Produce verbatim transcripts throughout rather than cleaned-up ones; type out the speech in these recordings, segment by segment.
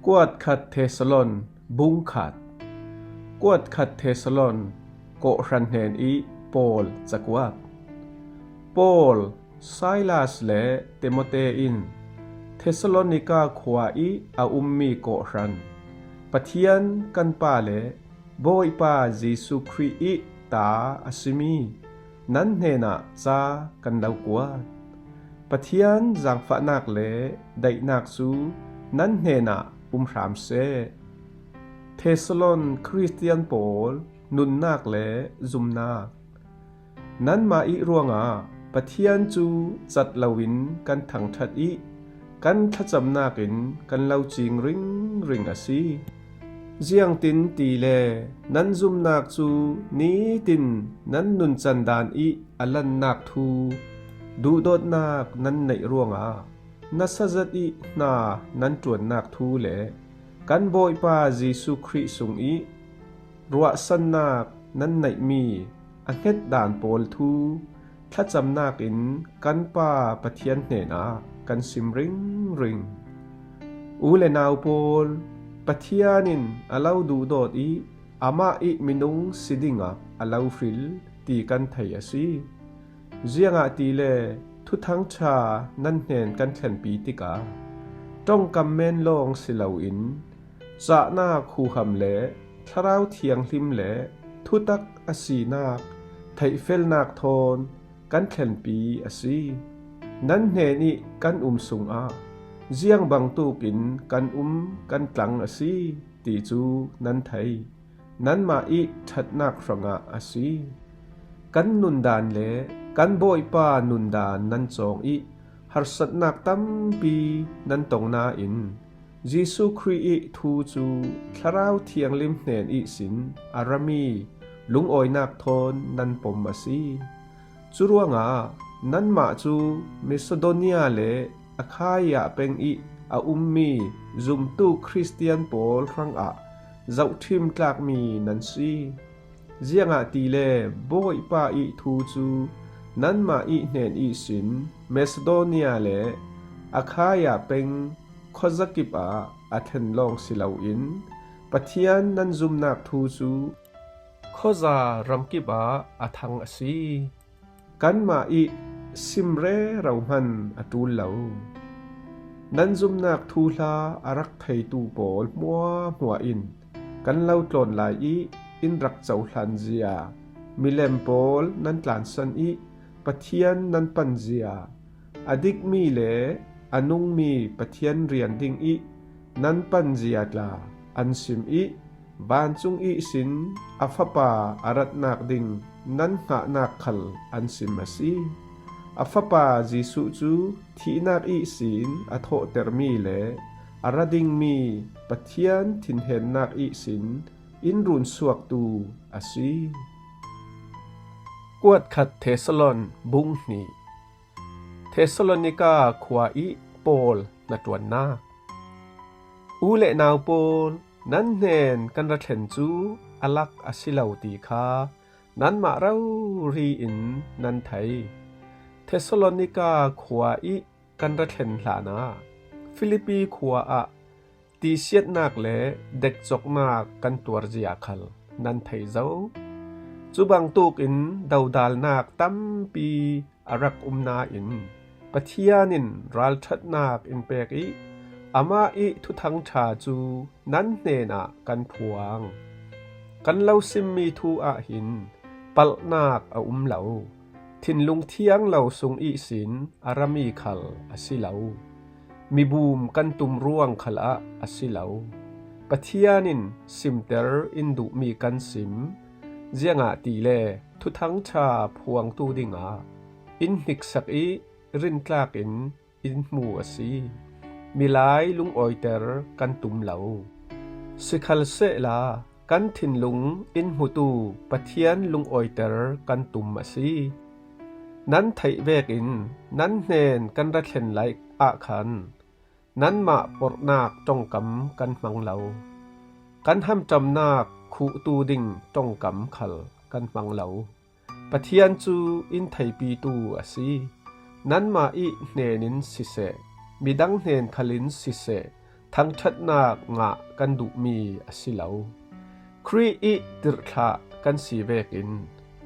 Kuat khat Thesalon bung khat. Kuat khat Thesalon kawhhran hnen ih Paul cakuat. Paul, Silas le Timote in Thesalonika khua ih a ummi kawhhran, Pathian kan Pa le Bawipa Jesuh Khrih ih ta a simi nan hnenah ca kan lo kuat. Pathian zangfahnak le daihnak cu nan hnenah um hram seh. Thesalon Khristian pawl nunnak le zumnak. Nanmah ih ruangah Pathian cu cat loin kan thangṭhat ih kan thlacamnak in kan lo cing ringring a si. Ziangtin tile nan zumnak cu nitin nan nuncan dan ih a lannak thu, duhdawtnak nan neih ruangah nasa zet ih hna nan ṭuannak thu le kan Bawipa Jesuh Khrih sungih ruahsannak nan neihmi a hnget dan pawl thu thlacamnak in kan Pa Pathian hnenah kan sim ringring. U le nau pawl, Pathian in a lo duhdawt ih amah ih minung si dingah a lo hril ti kan thei a si. Ziangahtile Thuthang ṭha nan hnen kan thlenpi tikah ṭongkam men lawng si loin cahnak huham le Thlarau Thianghlim le thutak a sinak theihfelnak thawn kan thlenpi a si. Nan hnen ih kan um sungah ziang bangtuk in kan um kan tlang a si ti cu nan thei. Nanmah ih ṭhatnak hrangah a si. Kan nundan le kan Bawipa nundan nan cawng ih harsatnak tampi nan tong nain, Jesuh Khrih ih thu cu Thlarau Thianghlim hnen ihsin a rami lungawinak thawn nan pom a si. Curuangah nanmah cu Masedonia le Akhaia peng ih a ummi zumtu Khristian pawl hrangah zohṭhim tlakmi nan si. Ziangahtile Bawipa ih thu cu nanmah ih hnen ihsin Masedonia le Akhaia peng khuazakip ah a thlen lawng si loin, Pathian nan zumnak thu cu khuaza ramkip ah a thang a si. Kanmah ih sim rero hman a ṭul lo. Nan zumnak thuhla a rak theitu pawl hmuahhmuah in kan lo tlawn lai ih in rak cohlan zia, milem pawl nan tlansan ih Pathian nan pan zia, a dikmi le a nungmi Pathian rian dingih nan pan zia tla an sim ih, vancung ihsin a Fapa a ratnak ding nan hngahnak khal an sim a si. A Fapa Jesuh cu thihnak ihsin a thawhtermi le a ra dingmi Pathian thinhennak ihsin in runsuaktu a si. Kuat khat Thesalon bung hnih. Thesalonika khua ih Paul hnaṭuannak. U le nau pawl, nan hnen kan ra thlen cu a lak a si lo ti kha nanmah rori in nan thei. Thesalonika khua ih kan ra thlen hlanah Filipi khua ah tisiatnak le dekcoknak kan tuar zia khal nan thei zo. Cubangtuk in dodalnak tampi a rak um nain Pathian in ralṭhatnak in pek ih amah ih Thuthang ṭha cu nan hnenah kan phuang. Kan lo simmi thu ah hin palhnak a um lo. Thinlung thiang lo sung ihsin a rami khal a si lo. Mibum kan tum ruang khal ah a si lo. Pathian in simter in duhmi kan sim. Ziangahtile Thuthang ṭha phuangtu dingah in hniksak ih rintlak in in hmu a si. Milai lungawiter kan tum lo. Sikhalsehla kan thinlung in hmutu Pathian lungawiter kan tum a si. Nan theih vekin nan hnen kan ra thlen lai ah khan nanmah porhnak ṭongkam kan hmang lo. Kan hamṭamnak khuhtu ding ṭongkam khal kan hmang lo. Pathian cu in theipitu a si. Nanmah ih hnen in siseh, midang hnen khal in siseh, thangṭhatnak ngah kan duhmi a si lo. Khrih ih tirhthlah kan si vekin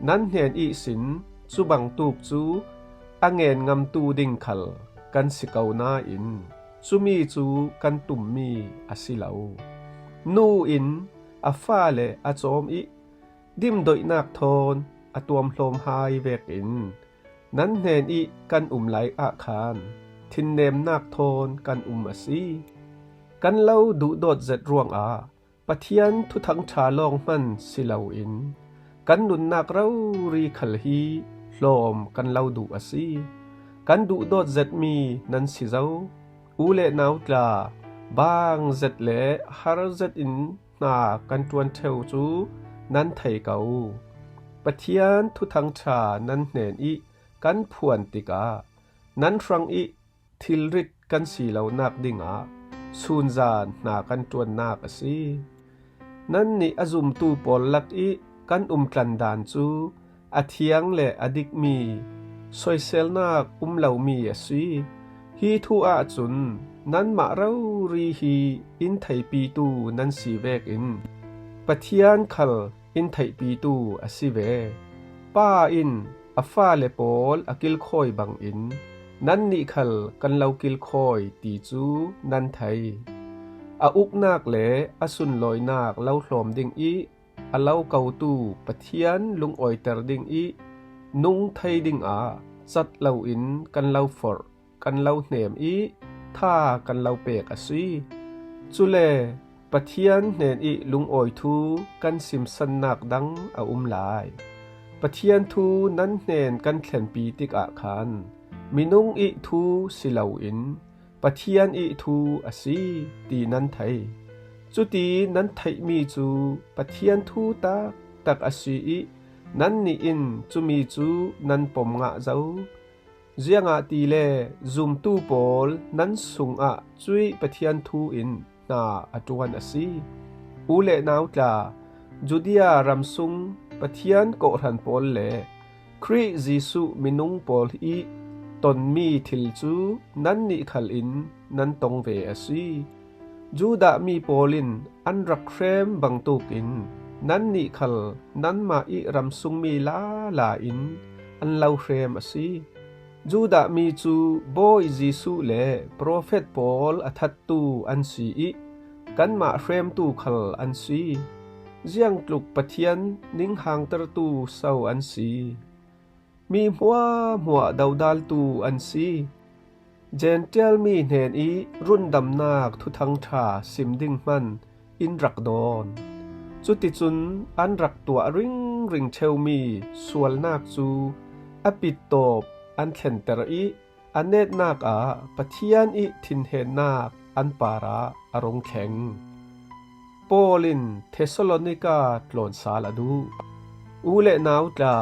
nan hnen ihsin cu bangtuk cu a ngen ngamtu ding khal kan si ko nain cumi cu kan tummi a si lo. Nu in a fale a cawm ih dimdoihnak thawn a tuamhlawm hai vekin nan hnen ih kan um lai ah khan thinnemnak thawn kan um a si. Kan lo duhdawt zet ruangah Pathian thuthangṭha lawng hman si loin kan nunnak rori khal hi hlawm kan lo duh a si. Kan duhdawt zetmi nan si zo. U le nau tla, baang zet le har zetin hna kan ṭuan ṭheu cu nan thei ko. Pathian thuthangṭha nan hnen ih kan phuan tikah nan hrang ih thilrit kan si lonak dingah sunzan hna kan ṭuannak a si. Nannih a zumtu pawl lak ih kan umtlan dan cu a thiang le a dikmi soiselnak um lomi a si. Hi thu ahcun nanmah rori hi in theihpitu nan si vekin Pathian khal in theihpitu a si ve. Pa in a fale pawl a kilkhawi bangin nannih khal kan lo kilkhawi ti cu nan thei. A uknak le a sunlawinak lo hlawm ding ih a lo kotu Pathian lungawiter ding ih nung thei dingah cat loin kan lo forh, kan lo hnem ih tha kan lo pek a si. Cule Pathian hnen ih lungawi thu kan simsannak dang a um lai. Pathian thu nan hnen kan thlenpi tikah khan minung ih thu si loin Pathian ih thu a si ti nan thei. Cuti nan theihmi cu Pathian thu taktak a si ih nannih in cumi cu nan pom ngah zo. Ziangahtile zumtu pawl nan sungah cuih Pathian thu in hna a ṭuan a si. U le nau tla, Judea ram sung Pathian kawhhran pawl le Khrih Jesuh minung pawl ih tonmi thil cu nannih khal in nan tong ve a si. Judah mi pawl in an rak hrem bangtuk in nannih khal nanmah ih ram sungmi lala in an lo hrem a si. Judah mi cu Bawi Jesuh le profet pawl a thattu an si ih kanmah hremtu khal an si. Ziangtluk Pathian ninghangtertu so an si. Mi hmuahhmuah dodaltu an si. Jentail mi hnen ih rundamnak thuthangṭha sim ding hman in rak dawn. Cuticun an rak tuah ringring ṭheumi sualnak cu a pittawp an thlenter ih a netnak ah Pathian ih thinhennak an parah a rung thleng. Paul in Thessalonika tlawn sal a duh. U le nau tla,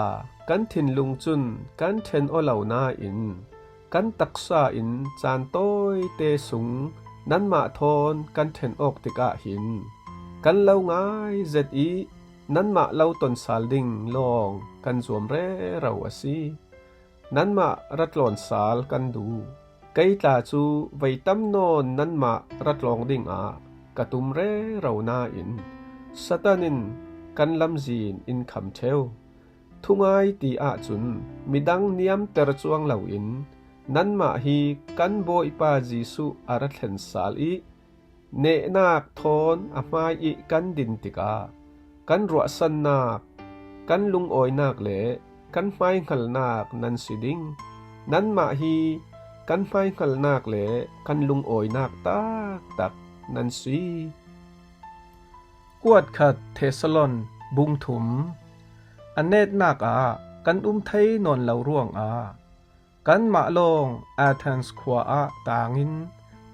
kan thinlung cun kan ṭhen aw lo nain kan taksa in caan tawite sung nanmah thawn kan ṭhen awk tikah hin kan lo ngai zet ih nanmah lo ton sal ding lawng kan zuam rero a si. Nanmah ra tlawn sal kan duh. Kei tla cu voi tam nawn nanmah ra tlawng dingah ka tum rero nain Satan in kan lamzin in kham ṭheu. Thungai ti ahcun midang niamter cuang loin nanmah hi kan Bawipa Jesuh a ra thlen sal ih nehnak thawn a hmai ih kan din tikah kan ruahsannak, kan lungawinak le kan hmaihngalnak nan si ding. Nanmah hi kan hmaihngalnak le kan lungawinak taktak nan si. Kuatkhat Thessalon bung thum. A netnak ah kan um thei nawn lo ruangah kanmah lawng Athens khua ah tangin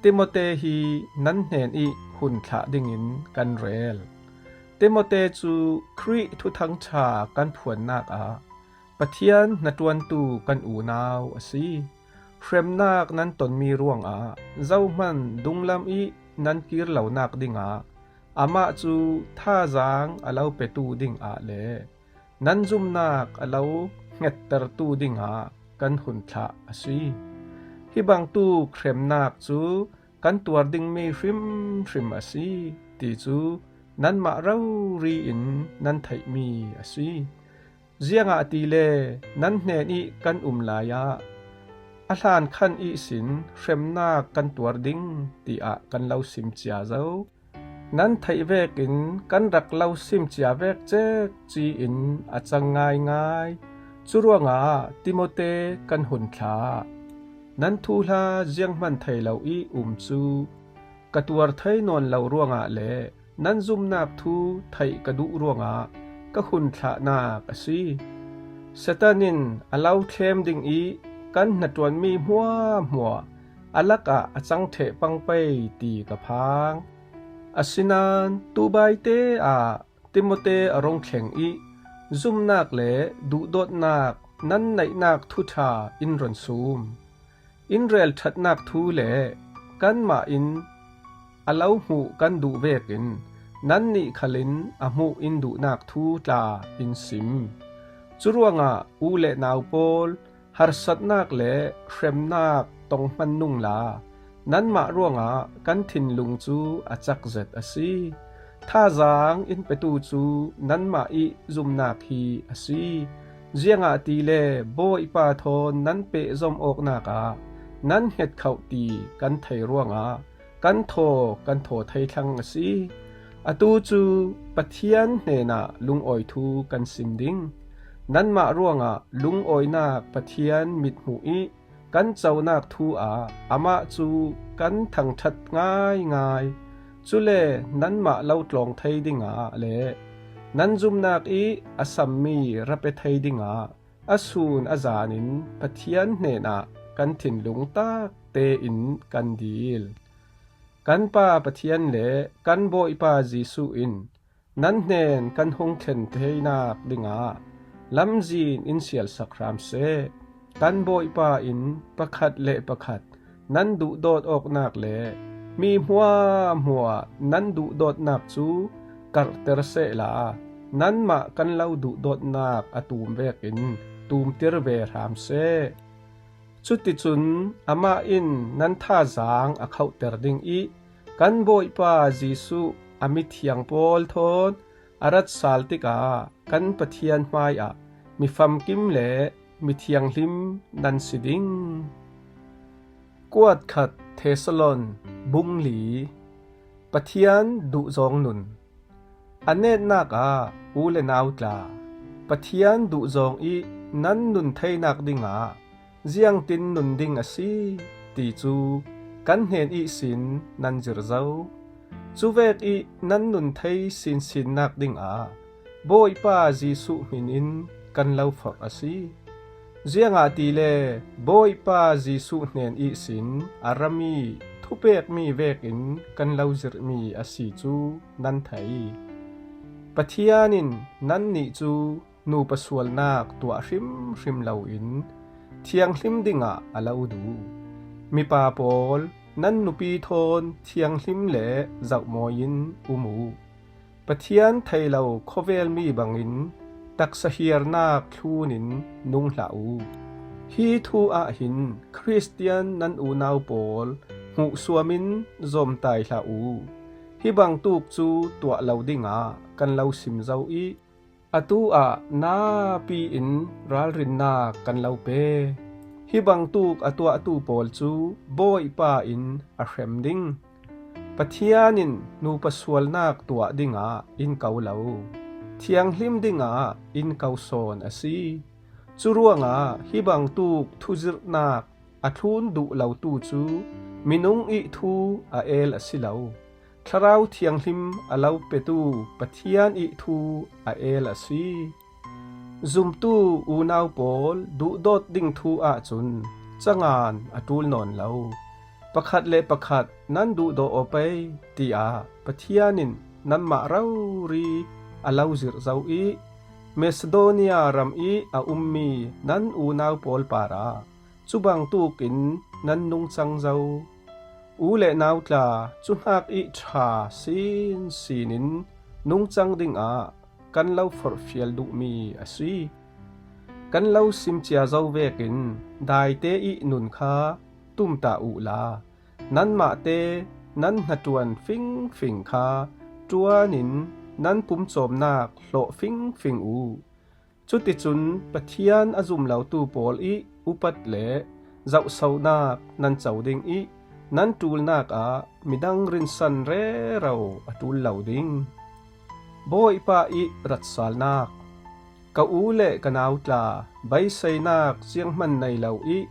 Timote hi nan hnen ih hun thlah dingin kan rel. Timote cu Khrih thuthangṭha kan phuannak ah Pathian hnaṭuantu kan unau a si. Hremnak nan tonmi ruangah zohman dunglam ih nan kir lonak dingah amah cu thazaang a lo petu dingah le nan zumnak a lo hngettertu dingah kan hun thlah a si. Hi bangtuk hremnak cu kan tuar dingmi hrimhrim a si ti cu nanmah rori in nan theihmi a si. Ziangahtile nan hnen ih kan um lai ah a hlan khan ihsin hremnak kan tuar ding, tiah kan lo sim cia zo. Nan theih vekin kan rak lo sim cia vek cek ci-in a cang ngaingai. Curuangah Timote kan hun thlah. Nan thuhla zianghman thei lo ih um cu ka tuar thei nawn lo ruangah le nan zumnak thu theih ka duh ruangah ka hun thlahnak a si. Satan in a lo thlem ding ih kan hnaṭuanmi hmuahhmuah a lakah a cang ṭheh pang pei ti ka phang. Asinain tubaite ah Timote a rung thleng ih zumnak le duhdawtnak nan neihnak thuṭha in run sum. In rel ṭhatnak thu le kanmah in a lo hmuh kan duh vekin nannih khal in a hmuh in duhnak thu tla in sim. Curuangah u le nau pawl, harsatnak le hremnak tong hman nungla nanmah ruangah kan thinlung cu a cak zet a si. Thazaang in petu cu nanmah ih zumnak hi a si. Ziangahtile Bawipa thawn nan pehzom awknak ah nan hngetkhoh ti kan thei ruangah kan thaw kan thaw thei thlang a si. Atu cu Pathian hnenah lungawi thu kan sim ding. Nanmah ruangah lungawinak Pathian mithmuh ih kan conak thu ah amah cu kan thangṭhat ngaingai. Cule nanmah lo tlawng thei dingah le nan zumnak ih a sammi ra pe thei dingah a sun a zan in Pathian hnenah kan thinlung tak tein kan dil. Kan Pa Pathian le kan Bawipa Jesuh in nan hnen kan hung thlen theinak dingah lamzin in sialsak hram seh. Kan Bawipa in pakhat le pakhat nan duhdawt awknak le mi hmuahhmuah nan duhdawtnak cu karhter sehla, nanmah kan lo duhdawtnak a tum vekin tumtir ve hram seh. Cuticun amah in nan thazaang a khohter ding ih kan Bawipa Jesuh a mithiang pawl thawn a rat sal tikah kan Pathian hmaiah mi famkim le mi thianghlim nan si ding. Kuatkhat Thesalon bungli. Pathian duhzawng nun. A netnak ah u le nau tla, Pathian duhzawng ih nan nun theinak dingah ziangtin nun ding a si ti cu kan hnen ihsin nan zir zo. Cuvek ih nan nun thei sinsinnak dingah Bawipa Jesuh hmin in kan lo forh a si. Ziangahtile Bawipa Jesuh hnen ihsin a rami thupekmi vekin kan lo zirhmi a si cu nan thei. Pathian in nannih cu nupa sualnak tuah hrimhrim loin thianghlim dingah a lo duh. Mipa pawl, nan nupi thawn thianghlim le zohmawi in um uh. Pathian thei lo khawvelmi bangin taksa hiarnak thlun in nung hlah uh. Hi thu ah hin Khristian nan unau pawl hmuhsuam in zawmtai hlah uh. Hi bangtuk cu tuah lo dingah kan lo sim zo ih, atu ah napi in ralrinnak kan lo pe. Hi bangtuk a tuahtu pawl cu Bawipa in a hrem ding. Pathian in nupa sualnak tuah dingah in ko lo, thianghlim dingah in ko sawn a si. Curuangah hi bangtuk thuzirhnak a thlun duh lotu cu minung ih thu a el a si lo, Thlarau Thianghlim a lo petu Pathian ih thu a el a si. Zumtu unau pawl, duhdawt ding thu ahcun cangan a ṭul nawn lo. Pakhat le pakhat nan duhdawt aw pei, tiah Pathian in nanmah rori a lo zirh zo ih, Macedonia ram ih a ummi nan unau pawl parah cu bangtuk in nan nungcang zo. U le nau tla, cu hnak ih ṭha sinsin in nungcang dingah kan lo forhfial duhmi a si. Kan lo sim cia zo vekin daite ih nun kha tumtah uhla, nanmahte nan hnaṭuan fingfing kha ṭuanin nan pumcawmnak hlawh fingfing u. Cuticun Pathian a zum lotu pawl ih upat le zohsonak nan co ding ih nan ṭulnak ah midang rinsan rero a ṭul lo ding. Bawipa ih ratsalnak. Ka u le ka nau tla, beiseinak zianghman nei lo ih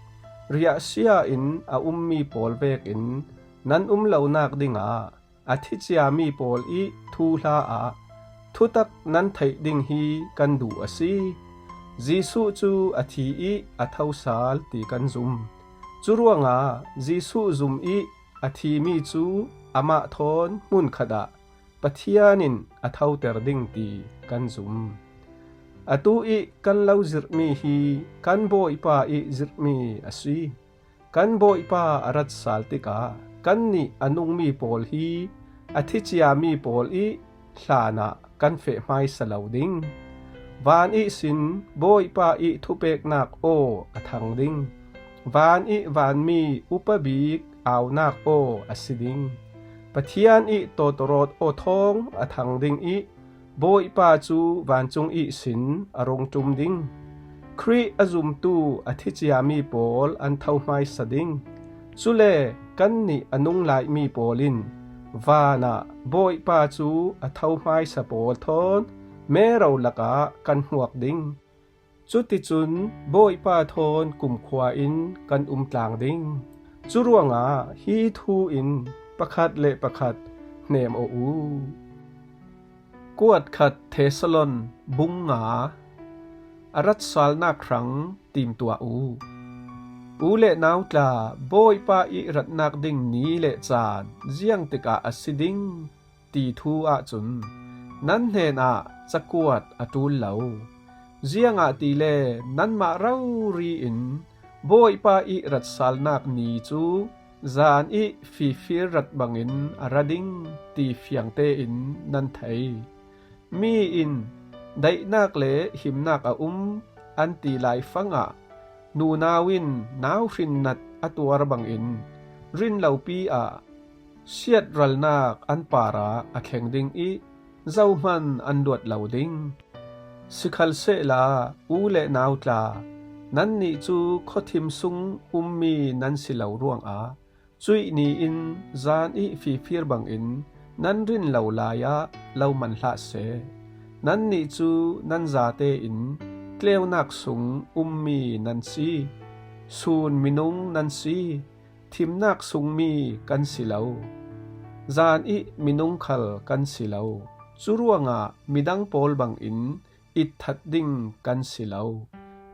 riahsia in a ummi pawl vekin nan um lonak dingah a thi ciami pawl ih thuhla ah thutak nan theih ding hi kan duh a si. Jesuh cu a thi ih a thosal ti kan zum. Curuangah Jesuh zum ih a thimi cu amah thawn hmunkhat ah Pathian in a thoter ding ti kan zum. Atu ih kan lo zirhmi hi kan Bawipa ih zirhmi a si. Kan Bawipa a rat sal tikah kannih a nungmi pawl hi a thi ciami pawl ih hlanah kan feh hmaisa lo ding. Van ihsin Bawipa ih thupeknak aw a thang ding. Van ih vanmi upa bik aunak aw a si ding. Pathian ih tawtawrawt aw thawng a thang ding ih Bawipa cu vancung ihsin a rung ṭum ding. Khrih a zumtu a thi ciami pawl an tho hmaisa ding. Cule kannih a nung laimi pawl in vanah Bawipa cu a tho hmaisa pawl thawn mero lakah kan hmuak ding. Cuticun Bawipa thawn kumkhua in kan um tlang ding. Curuangah hi thu in pakhat le pakhat hnem aw u. Kuat khat Thesalon bung nga. A ratsalnak hrang timtuah u. U le nau tla, Bawipa ih ratnak ding ni le caan ziang tikah a si ding ti thu ahcun nan hnenah cakuat a ṭul lo. Ziangahtile nanmah rori in Bawipa ih ratsalnak ni cu zan ih fifir rat bangin a ra ding ti fiang tein nan thei. Mi in daihnak le himnak a um an ti laifangah nunau in nau hrinnat a tuar bangin rinlopi ah siatralnak an parah a thleng ding ih zohman an luat lo ding. Sikhalsehla u le nau tla, nannih cu khuathim sung ummi nan si lo ruangah cuih ni in zan ih fifir bangin nan rin lo lai-ah lo man hlah seh. Nannih cu nan zate in tleunak sung ummi nan si, sun minung nan si, thimnak sungmi kan si lo, zan ih minung khal kan si lo. Curuangah midang pawl bangin itthat ding kan si lo.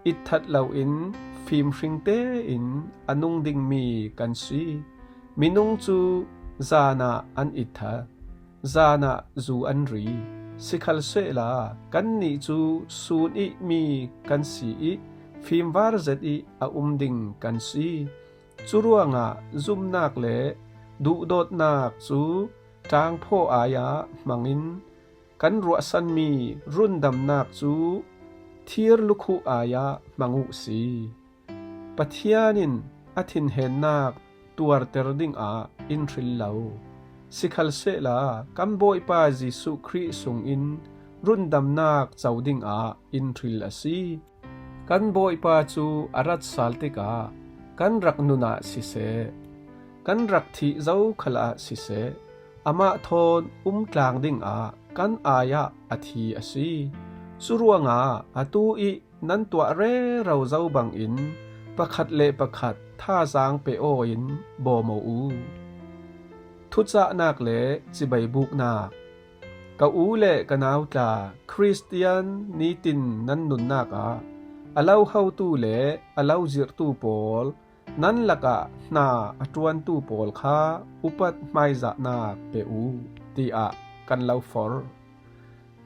Itthat loin fimhring tein a nung dingmi kan si. Minung cu zan ah an itthat, zan ah zu an ri. Sikhalsehla kannih cu sun ih mi kan si ih fimvar zet ih a um ding kan si. Curuangah zumnak le duhdawtnak cu ṭaangphaw ai-ah hmangin kan ruahsanmi rundamnak cu thir lukhuh ai-ah hmang uhsi. Pathian in a thinhennak tuarter dingah in hril lo. Sikhalsehla kan Bawipa Jesuh Khrih sungin rundamnak co dingah in hril a si. Kan Bawipa cu a rat sal tikah kan rak nun ah siseh, kan rak thih zo khal ah siseh, amah thawn um tlang dingah kan ai-ah a thi a si. Curuangah atu ih nan tuah rero zo bangin pakhat le pakhat thazaang pe aw in bawm aw u. Thucahnak le cibai buknak. Ka u le ka nau tla, Khristian nitin nan nunnak ah a lo hotu le a lo zirhtu pawl, nan lakah hna a ṭuantu pawl kha upat hmaizahnak pe u, tiah kan lo forh.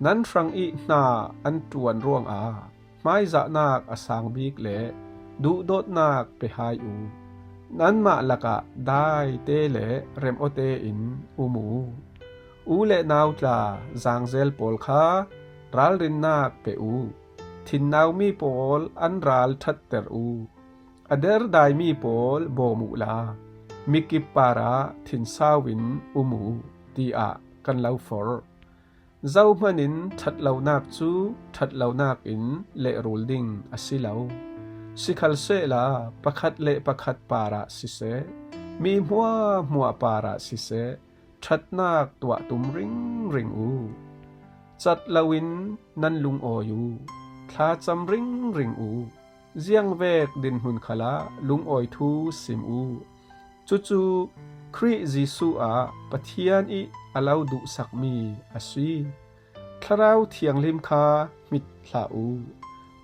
Nan hrang ih hna an ṭuan ruangah hmaizahnak a sang bik le duhdawtnak pe hai u. Nanmah lakah daite le remh aw tein um u. U le nau tla, zangzel pawl kha ralrinnak pe u. Thinnaumi pawl an ral ṭhatter u. A derdaimi pawl bawm uhla, mikip parah thinsau in um uh, tiah kan lo forh. Zohmanin ṭhatlonak cu ṭhatlonak in lehrul ding a si lo. Sikhalsehla pakhat le pakhat parah siseh, mi hmuahhmuah parah siseh, ṭhatnak tuah tum ringring uh. Cat loin nan lungawi uh, thlacam ringring uh, ziangvek dinhmun khalah lungawi thu sim uh. Cucu Khrih Jesuh ah Pathian ih a lo duhsakmi a si. Thlarau Thianghlim kha hmit hlah uh.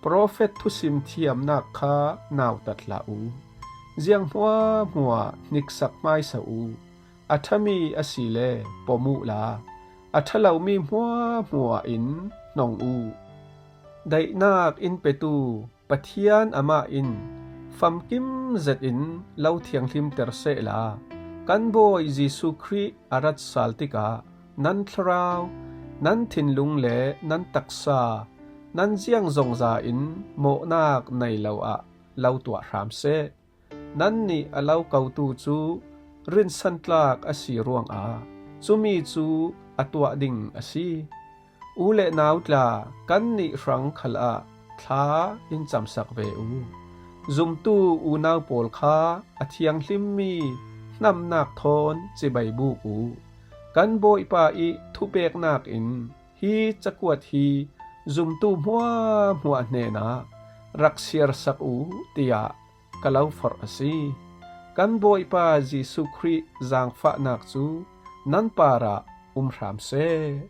Profet thusim thiamnak kha nautat hlah uh. Ziang hmuahhmuah hniksak hmaisa uh. A ṭhami asile pom uhla, a ṭha lomi hmuahhmuah in hnong uh. Daihnak in petu Pathian amah in famkim zetin lo thianghlimter sehla, kan Bawi Jesuh Khrih a rat sal tikah nan thlarau, nan thinlung le nan taksa, nan ziang zongza in mawhnak nei lo ah lo tuah hram seh. Nannih a lo kotu cu rinsantlak a si ruangah cumi cu a tuah ding a si. U le nau tla, kannih hrang khalah thla in camsak ve uh. Zumtu unau pawl kha a thianghlimmi hnamnak thawn cibai buk uh. Kan Bawipa ih thupeknak in hi cakuat hi zumtu hmuahhmuah hnenah rak siarsak uh, tiah ka lo forh a si. Kan Bawipa Jesuh Khrih zaangfahnak cu nan parah um hram seh.